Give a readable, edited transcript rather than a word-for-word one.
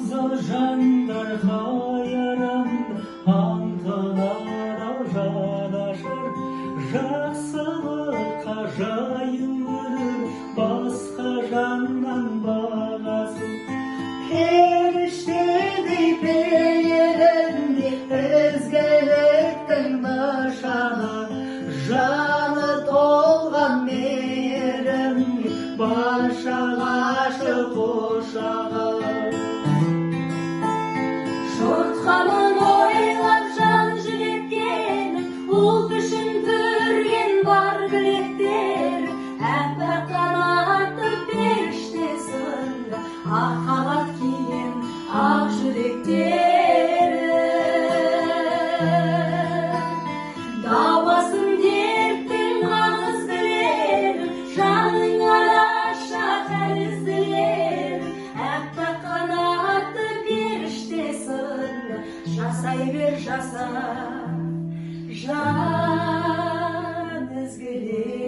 Абзал жандар қайырымды, антына жанашыр, жақсылыққа жайын көріп, басқа жаннан бағасын. Періштедей пейілінде ізгіліктің нышаны, жаны толған мейірімге барша ғашық құшағы. Жұрт қамын ойлап жан жүдеткен, ұлт үшін түрген бар білектер, аппақ қанатты періште сынды, ақ халат киген ақ жүректері. Дауасын дерттің нағыз білер, жаның араша тәрізділер, аппақ қанатты періште сынды, жасай бер, жаса, жан ізгілер.